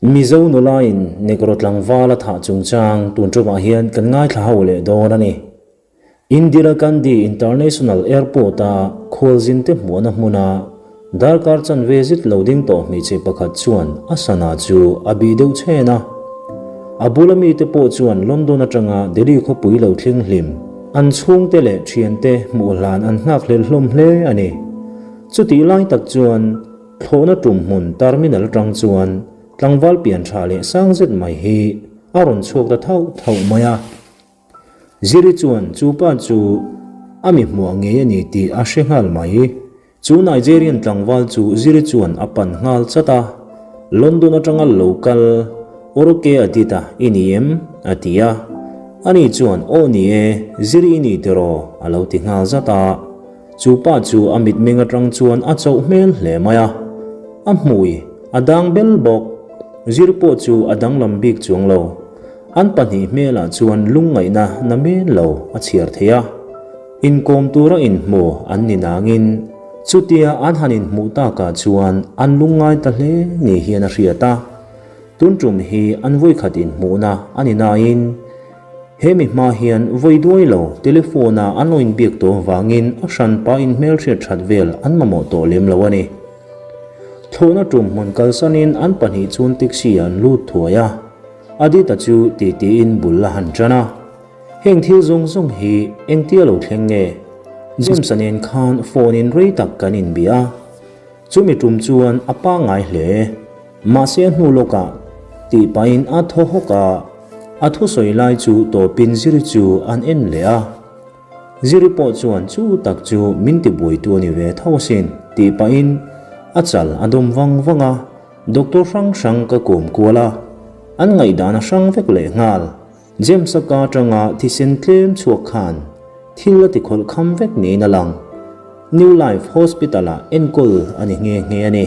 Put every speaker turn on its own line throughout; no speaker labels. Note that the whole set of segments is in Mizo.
Mizo nulain Negro tlangval a thah chungchang tun ṭumah hian kan ngaithla ho leh dawn a ni. Indira Gandhi International Airport-a khualzinte hmuhna hmuna darkar chanve zit lo ding tawh hmeichhe pakhat chuan a sana chu a bih deuh chhen a. A bula mite pawh chuan London atanga Delhi khawpui lo thleng hlim an chhungte leh thiante hmuh hlan an nghakhlel hlawm hle a ni. Chutih lai tak chuan Thlawhna tum hmun terminal atang chuan tlangval pian tha leh sang zet mai hi a rawn chhuak ta thauh thauh mai a. Ziri chuan chu pa chu a mi hmuah ngei a ni tih a hre nghal mai. Chu Nigerian tlangval chu Ziri chuan a pan nghal chat a, London atanga lo kal Oroke Adita i ni em? a ti a. Ani chuan Aw ni e, Ziri i ni tiraw? a lo ti nghal zat a. Chu pa chu a mitmeng atang chuan a chauh hmel hle mai a, a hmui a dang bel bawk. Zir pawh chu a danglam bik chuang lo. An pahnih hmelah chuan lungngaihna na men lo a chhiar thei a. Inkawm tura inhmu an ni nangin chutia an han inhmuh takah chuan an lungngai ta hle ni hian a hriat a. Tun tum hi an vawikhat inhmuhna a ni nain He mi hma hian vawi duai lo telephone a an lo inbiak tawh vangin a hranpa in hmelhriat that vel an mamawh tawh lem lo a ni. Thlawhna tum hmun kalsanin an pahnih chuan taxi ah an lut thuai a, Adita chu titiin bul a han tan a. Heng thil zawng zawng hi engtia lo thleng nge? James-a nen khan phone in rei tak kan inbia a. Chumi tum chuan a pangngai hle. Mahse a hnu lawkah tih pahin a thaw hawk a, a thusawi lai chu tawpin Ziri chu an en leh a. Ziri pawh chuan chu tak chu min ti buaitu a ni ve tho asin tih pahin a chal a dawm vang vang a, doctor hrang hrang ka kawm kual a, an ngaihdan a hrang vek leh nghal. James-a ka atanga thisen tlem chhuak khan thil a tikhawlh kham vek niin a lang. New Life Hospital-ah enkawl a ni nghe nghe a ni.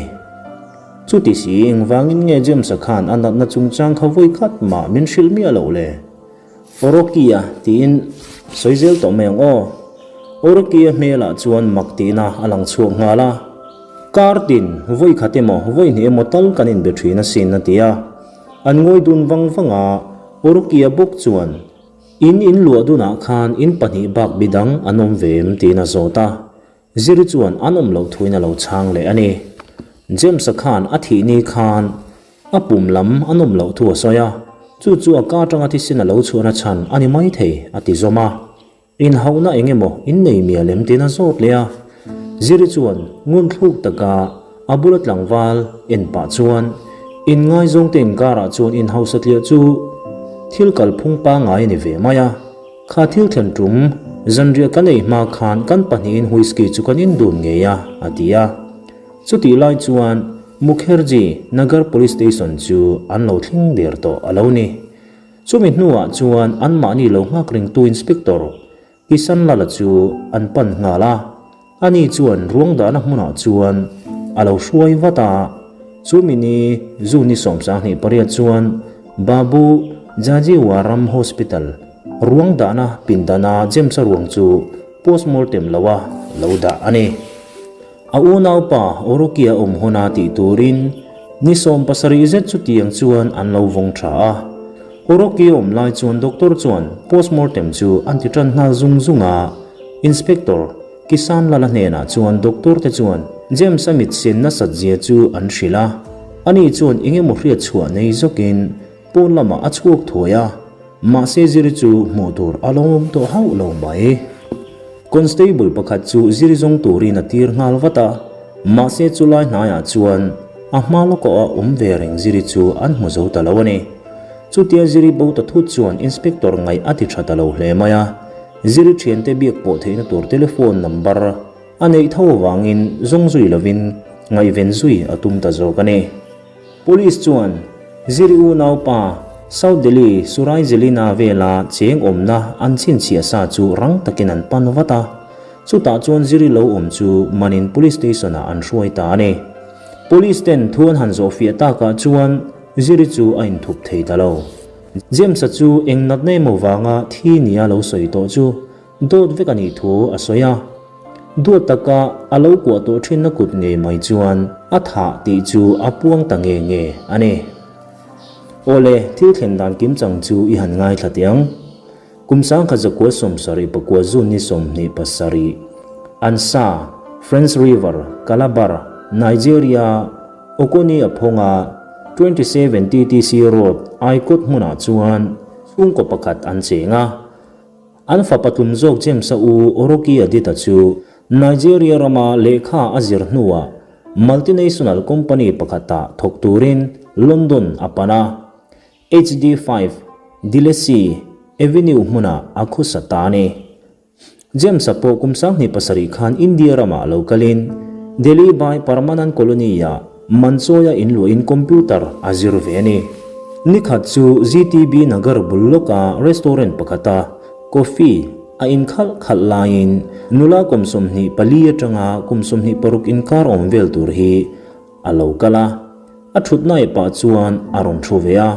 Chuti si, engvangin nge James-a khan a natna chungchang kha vawi khat mah min hrilh miah loh le? Orokia tiin sawi zel tawh mai ang aw. Orokia hmelah chuan mak tihna a lang chhuak nghal a. Kar tin, vawi khat emaw, vawi hnih emaw tal kan inbe thin asin a ti a. An ngawi dun vang vang a, Orokia bawk chuan, In in luah dunah khan in pahnih bak bi dang an awm ve em? tiin a zawt a. Ziri chuan an awm loh thuin a lo chhang leh a ni. James-a khan a thih ni khan a pum lam an awm loh thu a sawi a, chu chu a ka atanga thisen a lo chhuahna chhan a ni maithei a ti zawm a. Inhauhna eng emaw innei mial em tiin a zawt leh a. Ziri chuan ngun thluk taka a bula tlangval en pah chuan inngaizawngte inkarah chuan inhausa tliah chu thil kalphung pangngai a ni ve mai a. Kha thil thlen tum zanriah kan ei hma khan kan pahnihin whisky chu kan indun ngei a, a ti a. Chutih lai chuan Mukherjee Nagar Police Station chu an lo thleng der tawh a lo ni. Chumi hnuah chuan anmahni lo nghak ringtu Inspector Kisan Lala chu an pan nghal a. Ani chuan ruang dahna hmunah chuan a lo hruai vat a, chumi ni June ni 28 chuan Babu Jajiwaram Hospital ruang dahna pindana James-a ruang chu postmortem loa lo dah a ni. A unaupa Orokia awm huna tih turin ni 70 zet chutiang chuan an lo vawng tha a. Orokia awm lai chuan doctor chuan postmortem chu an ti tan nghal zung zung a, Inspector Kisan Lala hnenah chuan doctor te chuan James-a mit sen nasat zia chu an hrilh a, ani chuan eng emaw hriat chhuah nei zawkin pawn lamah a chhuak thuai a, mahse Ziri chu hmuh tur a lo awm tawh hauh lo mai. Constable pakhat chu Ziri zawng turin a tir nghal vat a, mahse chulai hnaiah chuan a hma lawkah a awm ve reng Ziri chu an hmu zo ta lo a ni. Chutia Ziri bo ta thut chuan Inspector ngaih a ti tha ta lo hle mai a, Ziri thiante biak pawh theihna tur telephone number a neih tho avangin zawng zui lovin ngaihven zui a tum ta zawk a ni. Police chuan Ziri unaupa South Delhi Surai Zelina vela cheng awmna an chhinchhiah sa chu rang takin an pan vat a, chutah chuan Ziri lo awm chu manin Police Station ah an hruai ta a ni. Police ten thu an han zawhfiah takah chuan Ziri chu a inthup thei ta lo. James-a chu eng natna emaw vanga thi nia lo sawi tawh chu dawt vek a nih thu a sawi a. Duat taka a lo kuah tawh thinna kut ngei mai chuan a thah tih chu a puang ta nge nge a ni. Awle, thil thlen dan kimchang chu i han ngaithla teh ang. Kum sangkhat zakua 79 June ni 27, Ansa, French River, Calabar, Nigeria, Okoni a phawnga 27 TTC Road, Aikawt hmunah chuan chhungkaw pakhat an cheng a. An fapa tlum zawk James-a u Oroki Adita chu Nigeria rama lehkha a zir hnuah multinational company pakhatah thawk turin London a pan a. HD five, Dilesi Avenue hmunah a khawsa ta a ni. James-a pawh kum 27 khan India ramah lo kalin Delhi Bai Parmanand Colony-ah Manchawia inluahin computer a zir ve a ni. Nikhat chu GTB Nagar bul lawka restaurant pakhata coffee a inkhalh khalh laiin nula kum 24 atanga kum 26 inkar awm vel tur hi a lo kal a, a thutna eh pah chuan a rawn thu ve a,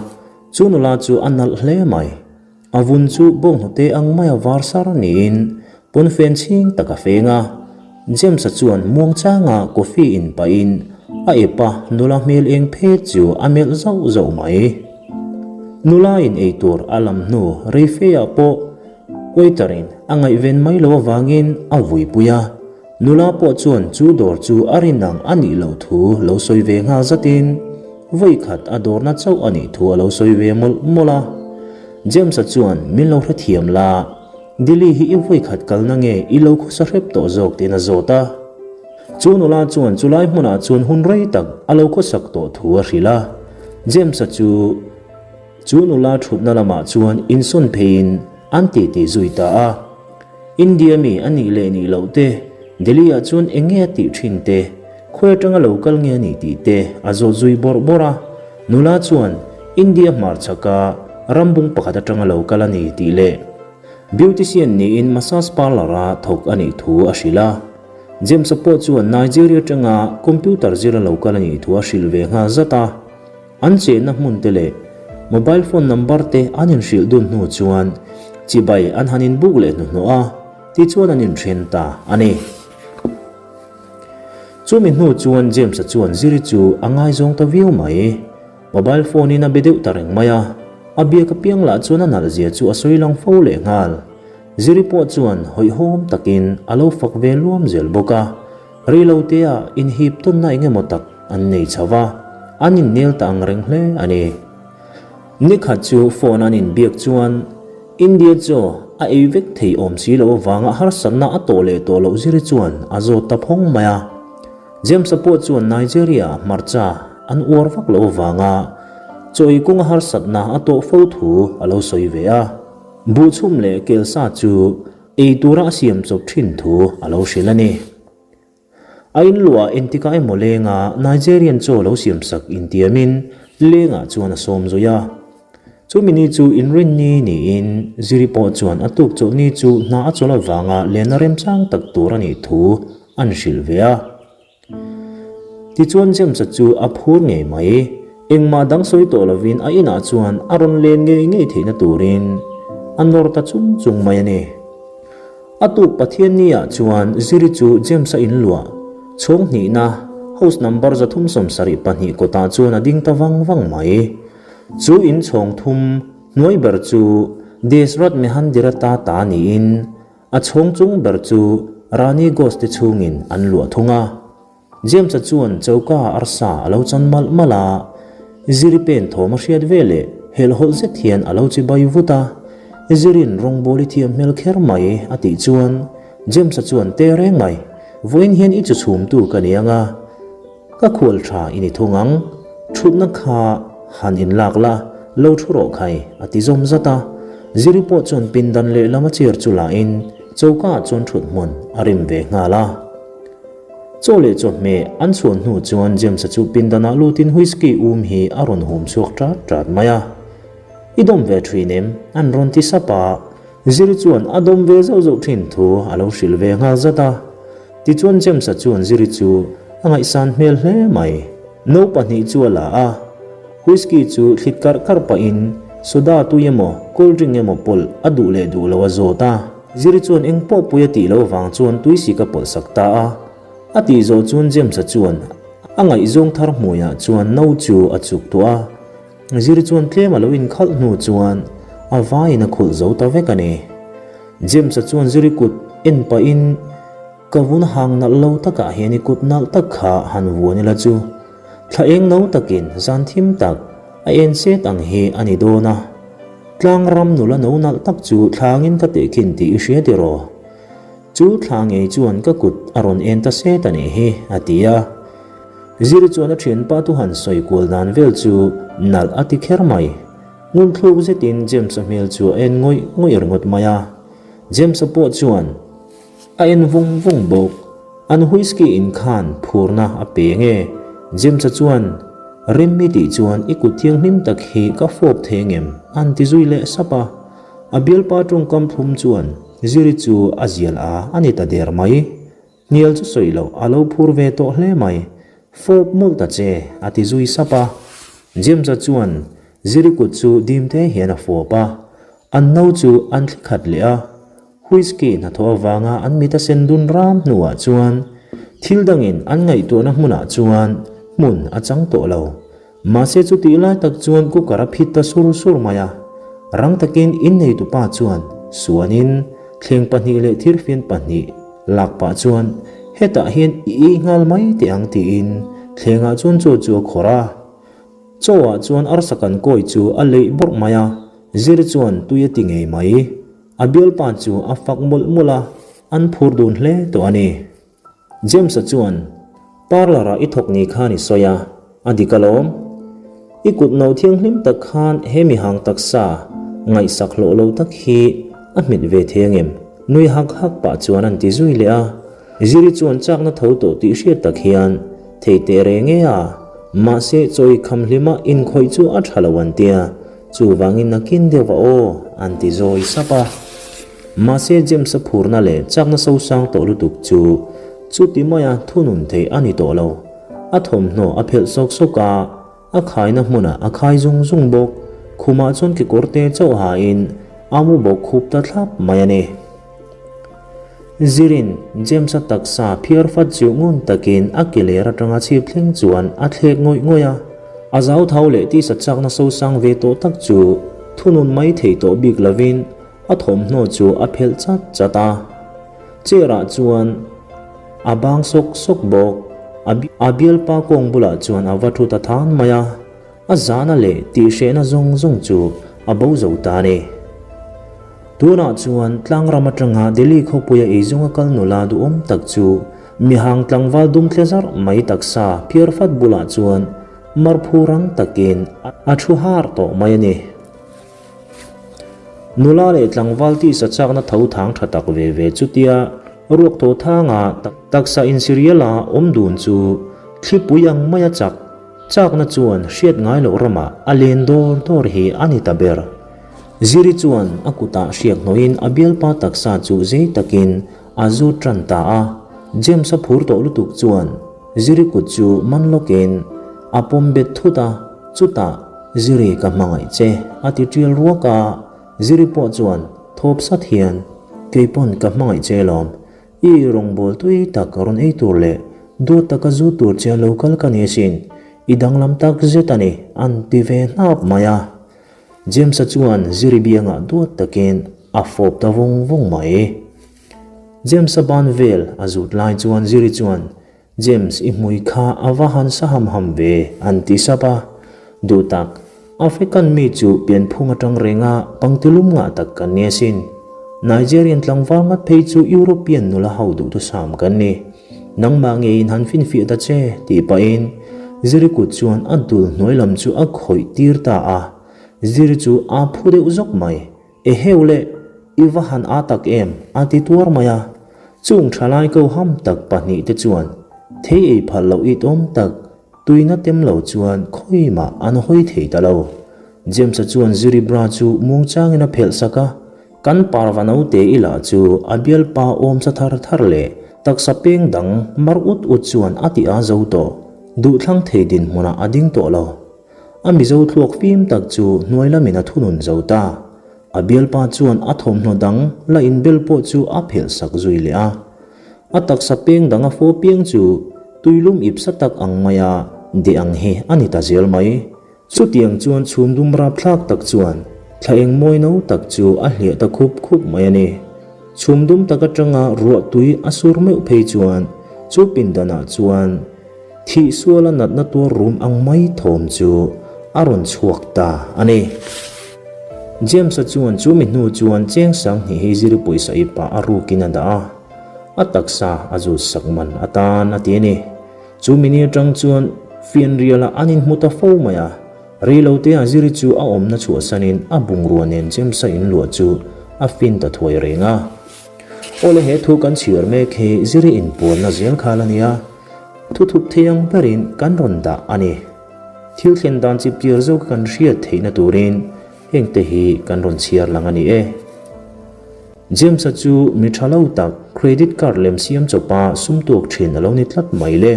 chu nula chu a nalh hle mai. A vun chu bawnghnute ang maia var sar niin pawnfen chhing tak a feng a. James-a chuan muangchanga coffee in pahin a ep a, nula hmel eng phet chu a melh zauh zauh mai. Nula in eitur a lam hnu reifeah pawh waiter in a ngaihven mai lo avangin a vuipui a. Nula pawh chuan chu dawr chu a rin ang a nih loh thu lo sawi ve nghal zatin vawikhat a dawrna chauh a nih thu a lo sawi ve mawlh mawlh a. James-a chuan min lo hrethiam la, Dilly hi i vawikhat kalna nge i lo khawsa hrep tawh zawk tiin a zawt a. Chu nula chuan chulai hmunah chuan hun rei tak a lo khawsak tawh thu a hrilh a. James-a chu chu nula thutna lamah chuan insawn pheiin an titi zui ta a. India mi a nih leh nih loh te, Delhi ah chuan eng nge a tih thin te, khawi atanga lo kal nge a nih tih te a zawt zui bawrh bawrh a. Nula chuan India hmarchhaka rambung pakhat atanga lo kal a ni tih leh beautician niin massage parlour a thawk a nih thu a hrilh a. James-a pawh chuan Nigeria atanga computer zira lo kal a nih thu a hrilh ve nghal zat a. An chenna hmun te leh mobile phone number te an inhrilh dun hnu chuan chibai an han inbuk leh hnuhnawh a, tichuan an inthen ta a ni. Chumi hnu chuan James-a chuan Ziri chu a ngaizawng ta viau mai. Mobile phone in a be deuh ta reng mai a, a biak apiang lah chuan a nalh zia chu a sawi lang fo leh nghal. Ziri pawh chuan hawihhawm takin a lo fak ve luam zel bawk a. Reilotea inhip tawnna eng emaw tak an nei chho va, an innel ta ang reng hle a ni. Nikhat chu phone an inbiak chuan India chaw a ei vek thei awm si loh avanga harsatna a tawh leh tawh loh ziri chuan a zawt ta phawng mai a. James-a pawh chuan Nigeria hmarcha an uar vak loh avanga chaw ei kawnga harsatna a tawh fo thu a lo sawi ve a. Buhchhum leh kelsa chu Ei tura a siam chawp thin thu a lo hrilh a ni. A inluah entikah emaw lenga Nigerian chaw lo siamsak intiamin lengah chuan a sawm zui a. Chumi ni chu inrinni niin Ziri pawh chuan a tuk chawlhni chu hna a chawlh avanga lenna remchang tak tur a nih thu an hrilh ve a. Tichuan James-a chu a phur ngei mai. Engmah dang sawi tawh lovin a inah chuan a rawn len ngei ngei theihna turin a nawr ta chung chung mai a ni. A tuk Pathianni-ah chuan Ziri chu James-a inluah chhawng hnihna house number 372 kawtah chuan a ding ta vang vang mai. Chu inchhawng thum hnuai ber chu Desrat Mehandirata ta niin A chhawng chung ber chu Rani Ghost te chhungin an luah thung a. James-a chuan choka arsa a lo chan malh malh a, Ziri pen thawm a hriat ve leh helhhawlh zet hian a lo chibai vut a. Zirin rawngbawl i thiam hmel kher mai a tih chuan James-a chuan te reng mai, Vawiin hian i chu chhumtu ka ni ang a. Ka khual tha i ni thung ang, thutna kha han inlak la, lo thu rawh khai, a ti zawm zat a. Ziri pawh chuan pindan lehlam a chair chu lahin choka ah chuan thut hmun a rim ve nghal a. Chaw leh chawhmeh an chhuan hnu chuan James-a chu pindanah lutin whisky um hi a rawn hum chhuak ṭat ṭat mai a. I dawm ve ṭhin em? an rawn ti sap a. Ziri chuan a dawm ve zauh zauh thin thu a lo hrilh ve nghal zat a. Tichuan James-a chuan Ziri chu a ngaihsan hmel hle mai. No pahnih chu a la a, whisky chu thlit karh karh pahin soda tui emaw cold drink emaw pawlh a duh leh duh lo a zawt a. Ziri chuan eng pawh pui a tih loh vang chuan tui sik a pawlh sak ta a. A tih zawh chuan James-a chuan a ngaihzawng thar hmuiah chuan no chu a chuk tuah a. Ziri chuan tlem a lo inkhalh hnu chuan a vaiin a khulh zo ta vek a ni. James-a chuan Ziri kut en pahin, Ka vun hang nalh lo takah hian i kut nalh tak kha han vuan ila chu thla eng no takin zan thim tak a en set ang hi a ni dawn a. Tlang ram nula no nalh tak chu thlangin ka tehkhin tih i hria tiraw? Chu thla ngei chuan ka kut a rawn en ta set a nih hi, a ti a. Ziri chuan a thianpa thu han sawi kual dan vel chu nalh a ti kher mai. Ngunthluk zetin James-a hmel chu a en ngawih ngawih ringawt mai a. James-a pawh chuan a en vung vung bawk. An whisky in khan phurna a pe nge? James-a chuan, Rem i tih chuan i kut thianghlim tak hi ka fawp thei ngem? A'n ti zui leh sap a. A bialpa tawngkam thlum chuan Ziri chu a zial a a ni ta der mai. Hnial chu sawi loh a lo phur ve tawh hle mai. Fawp mawlh ta che, a ti zui sap a. James-a chuan Ziri kut chu dim te hian a fawp a. An no chu an thli khat leh a. Whisky hnathawh avanga an mit a sen dun ram hnuah chuan thil dangin an ngaihtuahna hmunah chuan hmun a chang tawh lo. Mahse chutih lai tak chuan cooker a phit ta sur sur mai a, rang takin inneitupa chuan suanin thleng pahnih leh thirfian pahnih lak pah chuan hetah hian i ei nghal mai teh ang tiin thlengah chuan chaw chu a khawrh a. Chaw ah chuan arsa kan kawi chu a leih bawrh mai a, Zir chuan tui a ti ngei mai. A bialpa chu a fak mawlh mawlh a, an phur dun hle tawh a ni. James-a chuan, Parlour-ah i thawk ni khan i sawi a, a dik alawm. I kut no thianghlim tak khan he mihang taksa ngaihsak hlawh lo tak hi a hmet ve thei angem? Nui hak hak pah chuan an ti zui leh a. Ziri chuan chakna tho tawh tih hriat tak hian thei teh reng e a, mahse chawi kham hlima inkhawih chu a tha lo an tia, chuvangin nakin deuh va aw, an ti zawi sap a. Mahse James-a phurna leh chakna sosang tawh lutuk chu chuti maia thunun theih a ni tawh lo. A thawmhnaw a phelh sawk sawk a, a khaina hmunah a khai zung zung bawk. Khumah chuan kekawrte chauh hain a mu bawk khup ta thlap mai a ni. Zirin James-a taksa phiar fat chu ngun takin a ke ler atanga chhip thleng chuan a thlek ngawih ngawih a. A zauthau leh tisa chakna sosang ve tawh tak chu thunun mai thei tawh bik lovin A thawmhnaw chu a phelh chat chat a, chair ah chuan a bang sawk sawk bawk. A bialpa kawng bulah chuan a va thu ta than mai a, a zahna leh tihhrehna zawng zawng chu a bo zo ta a ni. Tunah chuan tlangram atanga Delhi khawpuia eizawnga kal nula duhawm tak chu mihang tlangval dum tle zarh mai taksa phiar fat bulah chuan marphu rang takin a thu har tawh mai a ni. Nula leh tlangval tisa chakna tho thang tha tak ve ve chutia ruak thaw thanga taksa insiriala awm dun chu thlipui ang maia chak chakna chuan hriat ngai loh ramah a len dawr dawr hi a ni ta ber. Ziri chuan a kutah hriak hnawhin a bialpa taksa chu zei takin a zut tan ta a, James-a phur tawh lutuk chuan Ziri kut chu man lawkin a pawm bet thut a, chutah Ziri ka hmangaih che a ti tial ruak a, Ziri pawh chuan thawp sat hian kei pawn ka hmangaih che lawm, i rawngbâwl tui tak rawn ei tur leh duat taka zu tur che lo kal ka ni asin, i danglam tak zet a ni an ti ve hnap mai a. James-a chuan Ziri biangah duat takin a fawp ta vung vung mai. James-a ban vel a zut lai chuan Ziri chuan James, i hmui kha a va han sa ham ham ve, an ti sap a. Duh tak, African mi chu pianphung atang renga pangtilum ngah tak kan ni asin. Nigerian tlangval ngat phei chu European nula ho duhthusam kan ni. Nangmah ngeiin han finfiah ta che, tih pahin Ziri kut chuan a dul hnuai lam chu a khawih tir ta a. Ziri chu a phu deuh zawk mai. Eheu le, i va han a tak em? a ti tuar mai a. Chung thalai ko ham tak pahnihte chuan thei ei phal loh it awm tak tuina tem lo chuan khawimah an hawi thei ta lo. James-a chuan Ziri bra chu muangchangin a phelh sak a, kan parva naute i lah chu a bialpa awm sa thar thar leh taksa peng dang mar ut ut chuan a ti a zo tawh. Duhthlang thei dinhmunah a ding tawh lo. A Mizo thluak fim tak chu hnuai lamin a thunun zo ta. A bialpa chuan a thawmhnaw dang la inbel pawh chu a phelh sak zui leh a. A taksa peng dang a faw piang chu tuilum ip sa tak ang maia deh ang hi a ni ta zel mai. Chutiang chuan chhum dum rapthlak tak chuan thla eng mawi no tak chu a hliah ta khup khup mai a ni. Chhum dum tak atanga ruah tui a sur meuh phei chuan chu pindanah chuan thih suala natna tuar rum ang mai thawm chu a rawn chhuak ta a ni. James-a chuan chu mi hnu chuan cheng sanghnih hi zir pawisa i pah a rukin a dah a, a taksa a zut sak man atan a ti a ni. Chu mi ni atang chuan fianrialah an inhmu ta fo mai a, reilotea Ziri chu a awmna chhuahsanin a bungrua nen James-a inluah chu a fin ta thuai reng a. Awle he thu kan chhiar mek hi Ziri inpuanna zel khal a nia, thu thup thei ang berin kan rawn dah a ni. Thil thlen dan chip tir zawk kan hriat theihna turin hengte hi kan rawn chhiar lang a ni e. James-a chu mi tha lo tak, credit card lem siam chawpa sum tuak thin a lo ni tlat mai le.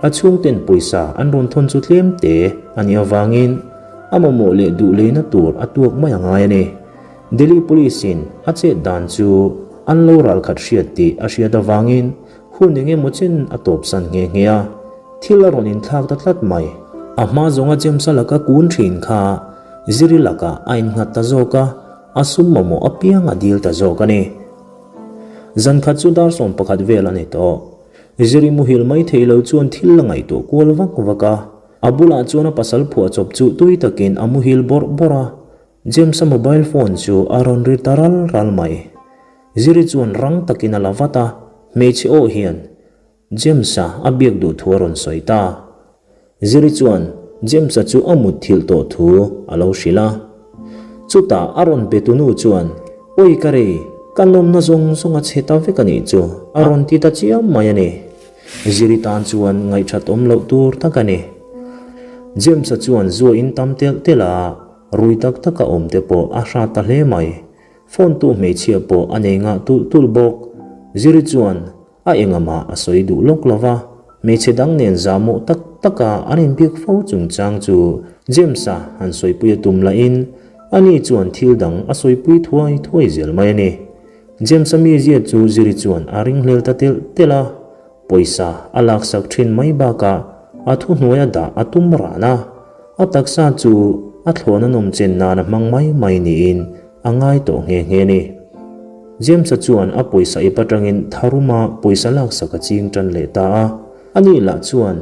A chhungten pawisa an rawn thawn chu tlem te a nih avangin a mamawh leh duh leina tur a tuak mai a ngai a ni. Delhi Police-in a chet dan chu an lo ralkhat hriat tih a hriat avangin hun eng emaw chen a tawpsan nghe nghe a, thil a rawn inthlak ta tlat mai. A hma zawnga James-a laka kun thin kha Ziri lakah a innghat ta zawk a. A sum mamawh apiang a dil ta zawk a ni. Zan khat chu dar 11 vel a ni tawh. Ziri muhil mai thei lo chuan thil la ngaihtuah kual vak vak a. A bulah chuan a pasal phuahchawp chu tui takin a muhil bawrh bawrh a. James-a mobile phone chu a rawn ri ta ral ral mai. Ziri chuan rang takin a la vat a, hmeichhe aw hian, James-a a biak duh thu a rawn sawi ta. Ziri chuan James-a chu a mut thilh tawh thu a lo hrilh a. Chutah a rawn be tunu chuan, Awi ka rei, ka nawmna zawng zawng a chhe ta vek a nih chu, a rawn ti ta chiam mai a ni. Ziri tan chuan ngaihṭhat awm loh tur tak a ni. James-a chuan zua in tam telh telh a, rui tak taka awm te pawh a hrat ta hle mai. Phone tu hmeichhia pawh a nei ngah tulh tulh bawk. Ziri chuan A engahmah a sawi duh lawk lo va, hmeichhe dang nen zahmawh tak taka an inbiak fo chungchang chu James-a han sawipui a tum lahin ani chuan thil dang a sawipui thuai thuai zel mai a ni. James-a mizia chu Ziri chuan a ringhlel ta telh telh a, pawisa a laksak thin mai bakah a thuhnuaia dah a tum ran a, a taksa chu a thlawhna nawm chen nan a hmang mai mai niin a ngai tawh nghe nghe a ni. James-a chuan a pawisa ip atangin tharuma pawisa laksak a ching tan leh ta a, ani lah chuan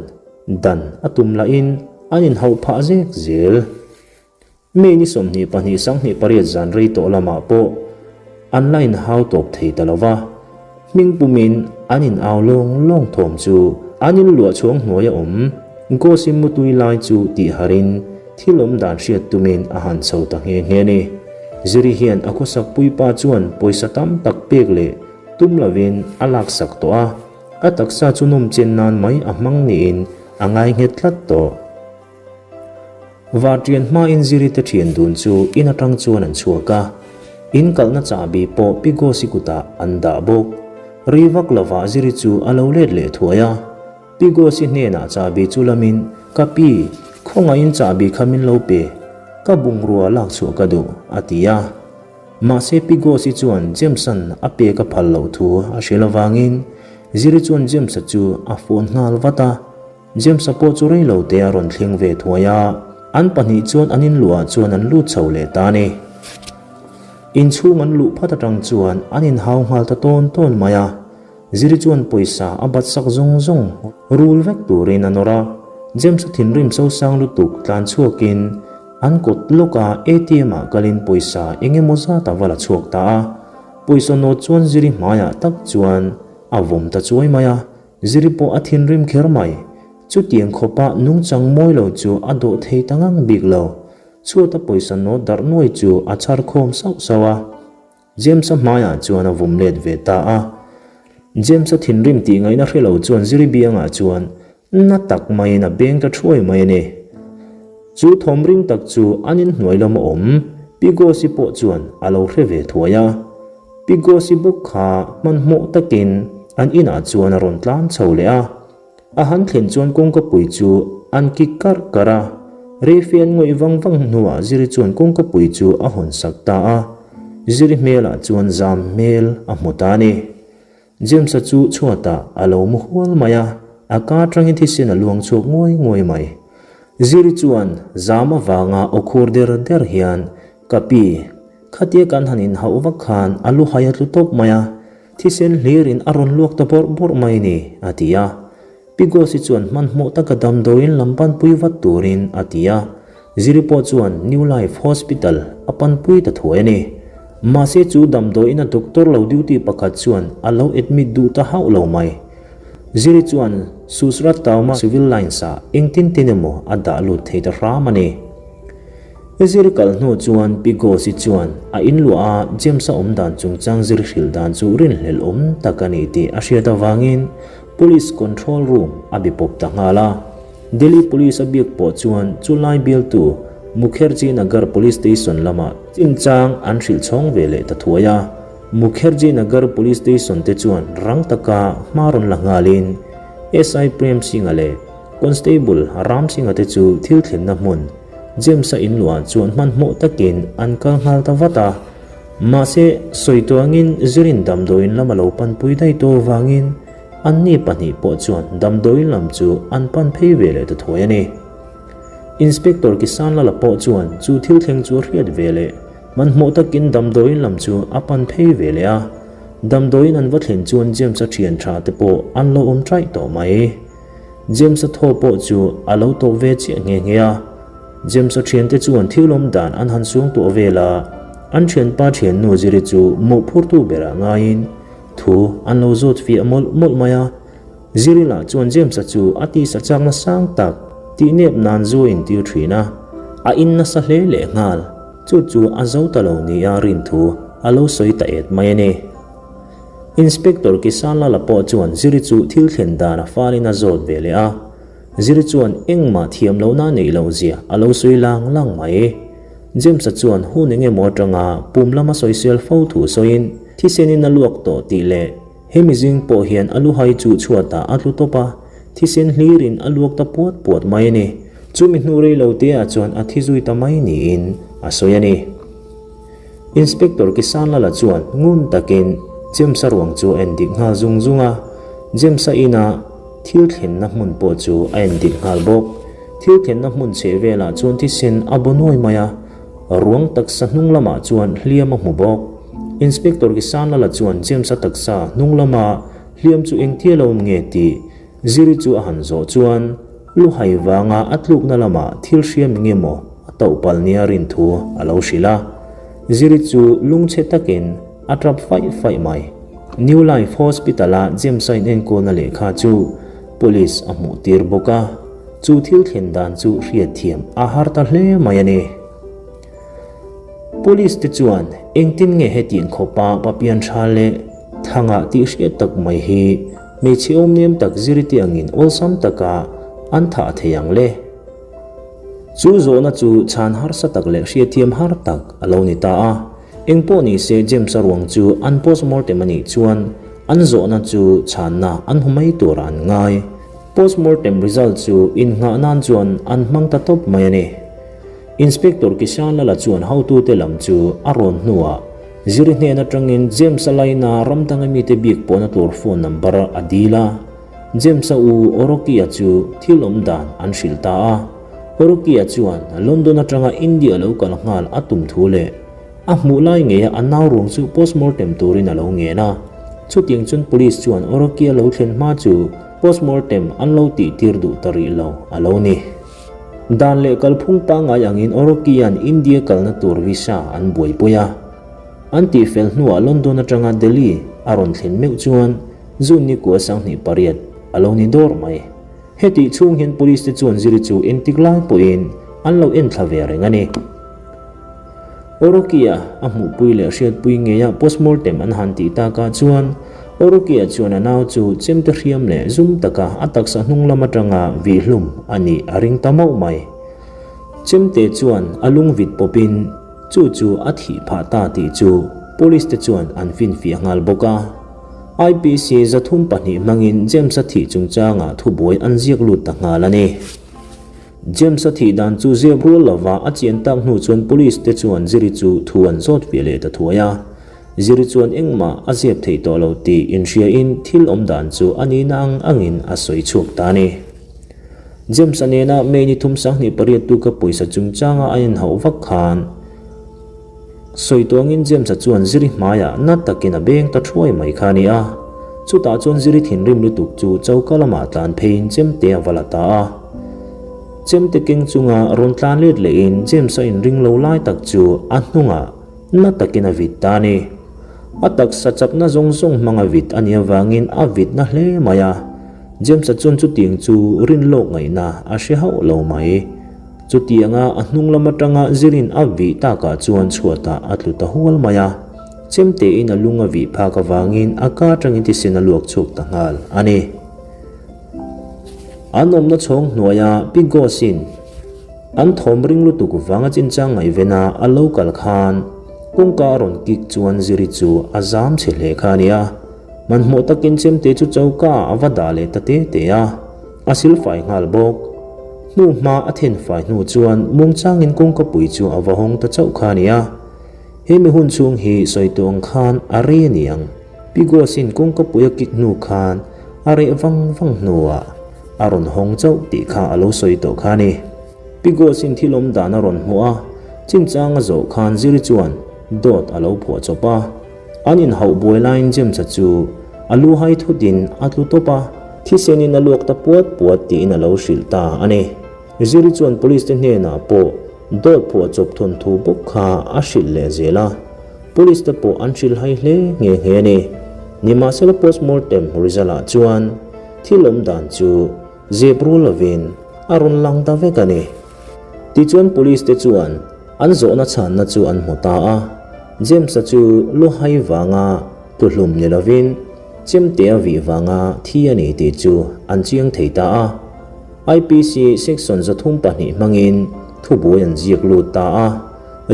dan a tum lahin an inhauh phah zek zel. May ni 22 28 zan rei tawh lamah pawh an la inhau tawp thei ta lo va, hming pumin an in au lawng lawng thawm chu an in luah chhuang hnuaia awm Ghost-i mutui lai chu tih harin thil awm dan hriat tumin a han chho ta nghe nghe a ni. Ziri hian a khawsak puipa chuan pawisa tam tak pek leh tum lovin a laksak tawh a, a taksa chu nawm chen nan mai a hmang niin a ngai nghet tlat tawh. Varṭian hmain Ziri te ṭhian dun chu in aṭang chuan an chhuak a, in kalhna chahbi pawh Pi Gosi kutah an dah bawk. Rei vak lovah Ziri chu a lo let leh thuai a, Pi Gosi hnenah chahbi chu lamin, Ka pi, khawngaihin chahbi kha min lo pe, ka bungrua lak chhuah ka duh, a ti a. Mahse Pi Gosi chuan James-a'n a pek a phal loh thu a hrilh avangin Ziri chuan James-a chu a phone nghal vat a. James-a pawh chu rei lo te a rawn thleng ve thuai a, an pahnih chuan an inluah chuan an lut chho leh ta a ni. Inchhung an luh phat atang chuan an inhau nghal ta tawn tawn mai a. Ziri chuan pawisa a bat sak zawng zawng rul vek turin a nawr a, James-a thinrim sosang lutuk tlan chhuakin an kawt lawka ATM ah kalin pawisa eng emaw zat a va la chhuak ta a. Pawisa nawt chuan Ziri hmaiah tak chuan a vawm ta chuai mai a, Ziri pawh a thinrim kher mai. Chutiang khawpa nungchang mawi lo chu a dawh thei ta ngang bik lo. Chhuata pawisa nawt darh nuai chu a chhar khawm sauh sauh a. James-a hmaiah chuan a vum let ve ta a. James-a thinrim tih ngaihna hre lo chuan Ziri biangah chuan na tak maiin a beng ta thuai mai a ni. Chu thawm ring tak chu an inhnuai lama awm Pi Gosi pawh chuan a lo hre ve thuai a. Pi Gosi bawk kha hmanhmawh takin an inah chuan a rawn tlan chho leh a. A han thlen chuan kawngkapui chu an kik karh karh a, Reife an ngawih vang vang hnuah Ziri chuan kawngkapui chu a hawn sak ta a, Ziri hmelah chuan zam hmel a hmu ta a ni. James-a chu chhuatah a lo mu hual mai a, a ka atangin thisen a luang chhuak nguai nguai mai. Ziri chuan zam avanga aw khur der der hian, Ka pi, khatia kan han inhauh vak khan a lu hai a tlu tawp mai a, thisen hlirin a rawn luak ta bawrh bawrh mai ni, a ti a. Pi Gosi chuan hmanhmawh taka damdawiin lam panpui vat turin a ti a, Ziri pawh chuan New Life Hospital a panpui ta thuai a ni. Mahse chu damdawiina doctor lo duty pakhat chuan a lo admit duh ta hauh lo mai. Ziri chuan Susrat Tauma Civil Lines ah engtin tin emaw a dah lut thei ta hram a ni. Ziri kal hnu chuan Pi Gosi chuan a inluah a James-a awm dan chungchang zir hrilh dan chu rinhlelh awm tak a ni tih a hriat avangin Police control room a be pawp ta nghal a. Delhi Police a biak pawh chuan chu lai bialtu Mukherjee Nagar Police Station lamah chinchang an hrilh chhawng ve leh ta thuai a. Mukherjee Nagar Police Station te chuan rang taka hma rawn la nghalin SI Prem Singh-a leh Constable Ram Singh-a te chu thil thlenna hmun James-a inluah chuan hmanhmawh takin an kal nghal ta vat a. Mahse, sawi tuangin Zirin damdawiin lam a lo panpui daih tawh avangin anni pahnih pawh chuan damdawiin lam chu an pan phei ve leh ta thuai a ni. Inspector Kisanlala pawh chuan chu thil thleng chu a hriat ve leh hmanhmawh takin damdawiin lam chu a pan phei ve leh a. Damdawiin an va thlen chuan James-a thian tha te pawh an lo awm ṭaih tawh mai. James-a thaw pawh chu a lo tawp ve chiah nghe nghe a. James-a thiante chuan thil awm dan an han suang tuah vel a, an thianpa thiannu Ziri chu mawhphurtu berah ngaiin thu an lo zawt fiah mawlh mawlh mai a. Ziri lah chuan James-a chu a tisa chakna sang tak tih nep nan zu a intir thin a, a in nasa hle leh nghal. Chu chu a zo ta lo nia rin thu a lo sawi ta et mai a ni. Inspector Kisanlala pawh chuan Ziri chu thil thlen dan a falin a zawt ve leh a, Ziri chuan engmah thiam lohna a neih loh zia a lo sawi lang lang mai. James-a chuan hun eng emaw atanga pum lama sawisel fo thu sawiin thisenin a luak tawh tih leh hemi zing pawh hian a luhai chu chhuatah a tlu tawp a, thisen hlirin a luak ta puat puat mai a ni. Chumi hnu rei lo teah chuan a thi zui ta mai niin a sawi a ni. Inspector Kisanlala chuan ngun takin James-a ruang chu a en dik nghal zung zung a, James-a ina thil thlenna hmun pawh chu a en dik nghal bawk. Thil thlenna hmun chheh velah chuan thisen a baw nuai mai a, ruang taksa hnung lamah chuan hliam a hmu bawk. Inspector Kisanlala chuan James-a taksa hnung lama hliam chu engtia lo awm nge tih Ziri chu a han zawh chuan luhai vanga a tlukna lamah thil hriam eng emaw a tauh palh nia rin thu a lo hrilh a. Ziri chu lungchhe takin a tap faih faih mai. New Life Hospital-a James-a inenkawlna lehkha chu Police a hmuh tir bawk a, chu thil thlen dan chu hriatthiam a har ta hle mai a ni. Police te chuan engtin nge hetiang khawpa papian tha leh thangah tih hriat tak mai hi hmeichhe awmnem tak ziriti angin awlsam taka an thah thei ang le? Chu zawhna chu chhan harsa tak leh hriatthiam har tak a lo ni ta a. Engpawh ni se James-a ruang chu an postmortem a nih chuan an zawhna chu chhanna an hmu mai turah an ngai. Postmortem result chu innghah nan chuan an hmang ta tawp mai a ni. Inspector Kishan Lala chuan hotute lam chu a rawn hnuah Ziri hnen atangin James-a laina ram danga mite bik pawhna tur phone number a dil a. James-a u Orokia chu thil awm dan an hrilh ta a. Orokia chuan London atanga India lo kal nghal a tum thu leh a hmuh lai ngeia a nau ruang chu postmortem turin a lo ngen a. Chutiang chuan police chuan Orokia lo thlen hma chu postmortem an lo tihtir duh ta rih lo a lo ni. Dan leh kalphung pangngai angin Orokian India kalna tur visa an buaipui a. An tihfel hnuah London atanga Delhi a rawn thlen meuh chuan June ni kua 28 a lo ni dawr mai. Hetih chhung hian police te chuan Ziri chu engtik lai pawhin an lo enthla ve reng a ni. Orokia a hmuhpui leh hriatpui ngeia postmortem an han tih takah chuan Orokia chuan a nau chu chemte hriam leh zum taka a taksa hnung lam atanga vihhlum a nih a ring ta mauh mai. Chemte chuan a lung vit pawpin chu chu a thih phah ta tih chu police te chuan an finfiah nghal bawk a. IPC 302 hmangin James-a thih chungchangah thubuai an ziak lut ta nghal a ni. James-a thih dan chu zep rual lova a chian tak hnu chuan police te chuan Ziri chu thu an zawt ve leh ta thuai a. Ziri chuan engmah a zep theih tawh lo tih inhriain thil awm dan chu a nihna ang angin a sawi chhuak ta a ni. James-a nena May ni thum 28 tuka pawisa chungchanga a inhauh vak khan sawi tuangin James-a chuan Ziri hmaiah na takin a beng ta thuai mai kha a ni a. Chutah chuan Ziri thinrim lutuk chu choka lamah tlan pheiin chemte a va la ta a. Chemte keng chunga rawn tlan let lehin James-a inring lo lai tak chu a hnungah na takin a vit ta a ni. A taksa chakna zawng zawng hmang a vit a nih avangin a vit na hle mai a. James-a chuan chutiang chu rin lawk ngaihna a hre hauh lo mai. Chutianga a hnung lam atanga zirin a vih takah chuan chhuatah a tlu ta hual mai a. Chemtein a lung a vih phak avangin a ka atangin thisen a luak chhuak ta nghal a ni. An awmna chhawng hnuaia Pi Gos-in an thawm ring lutuk vanga chinchang ngaihvena a lo kal khan kawngka a rawn kik chuan Ziri chu a zam chhe hle kha a ni a. Hmanhmawh takin chemte chu choka ah a va dah leh ta te te a, a silfai nghal bawk. Hnu hma a then fai hnu chuan muangchangin kawngkapui chu a va hawng ta chauh kha a ni a. He mi hun chhung hi sawi tawh ang khan a rei a ni ang. Pi Gosin kawngkapui a kik hnu khan a reh vang vang hnuah a rawn hawng chauh tih kha a lo sawi tawh kha a ni. Pi Gosin thil awm dan a rawn hmuh a, chinchang a zawh khan Ziri chuan dawt a lo phuah chawp a. An inhauh buai laiin James-a chu a lu hai thutin a tlu tawp a, thisenin a luak ta puat puat tiin a lo hrilh ta a ni. Ziri chuan police te hnenah pawh dawt phuah chawp thawnthu bawk kha a hrilh leh zel a, police te pawh an hrilh hai hle nghe nghe a ni. Nimahsela postmortem result ah chuan thil awm dan chu zep rul lovin a rawn lang ta vek a ni. Tichuan police te chuan an zawhna chhanna chu an hmu ta a, James-a chu lu hai vanga tluhlum ni lovin chemte a vih vanga thi a ni tih chu an chiang thei ta a. IPC section 32 hmangin thubuai an ziak lut ta a,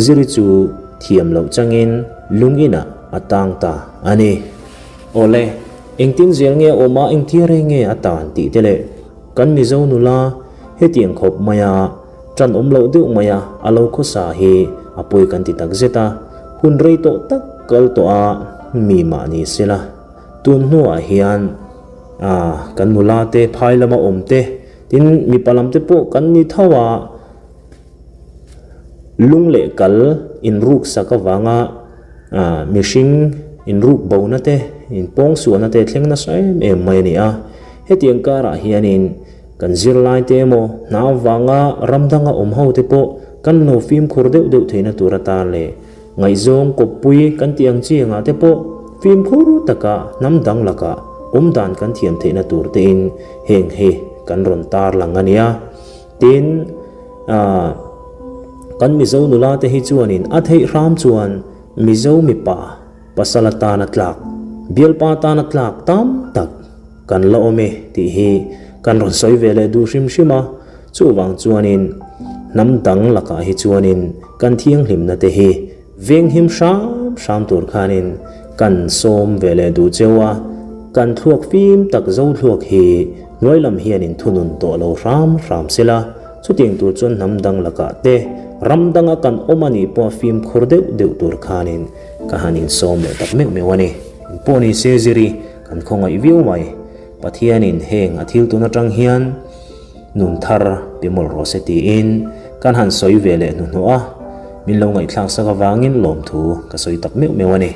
Ziri chu thiam loh changin lung inah a tang ta a ni. Awle, engtin zel nge a awm a, engtia rei nge a tan tih te leh kan Mizo nula hetiang khawp maia tan awm loh deuh maia a lo khawsa hi a pawi kan ti tak zet a, hun rei tawh tak kal tawh a mi mah ni sela tun hnuah hian Ah, kan nula te, phai lama awm te, tin mipa lam te pawh kan ni tho a, lung leh kal inruk sak avanga ah mihring inruk bona te, inpawng suahna te thleng nasa em em mai a ni a. Hetiang karah hianin kan zirlai te emaw hna avanga ram danga awm ho te pawh kan lo fimkhur deuh deuh theihna tur atan leh Ngaihzawng kawppui kan tih ang chi engah te pawh fimkhur taka hnam dang lakah awm dan kan thiam theihna tur tein heng hi kan rawn tar lang a nia. Tin, ah, kan Mizo nula te hi chuanin a theih hram chuan Mizo mipa pasal atana tlak, bialpa atana tlak tam tak kan la awm e tih hi kan rawn sawi ve leh duh hrim hrim a. Chuvang chuanin hnam dang lakah hi chuanin kan thianghlimna te hi venghim hram hram tur khanin kan sawm ve leh duh cheu a, kan thluak fim tak zo thluak hi hnuai lam hianin thunun tawh lo hram hram sela, chutiang tur chuan hnam dang lakah te ram danga kan awm a nih pawh fimkhur deuh deuh tur khanin ka han insawm leh tak meuh meuh a ni. Pawh ni se ziri kan khawngaih viau mai. Pathianin heng a thil tun atang hian Nun thar pe mawlh rawh se tiin kan han sawi ve leh hnuhnawh a, min lo ngaihthlak sak avangin lawmthu ka sawi tak meuh meuh a ni.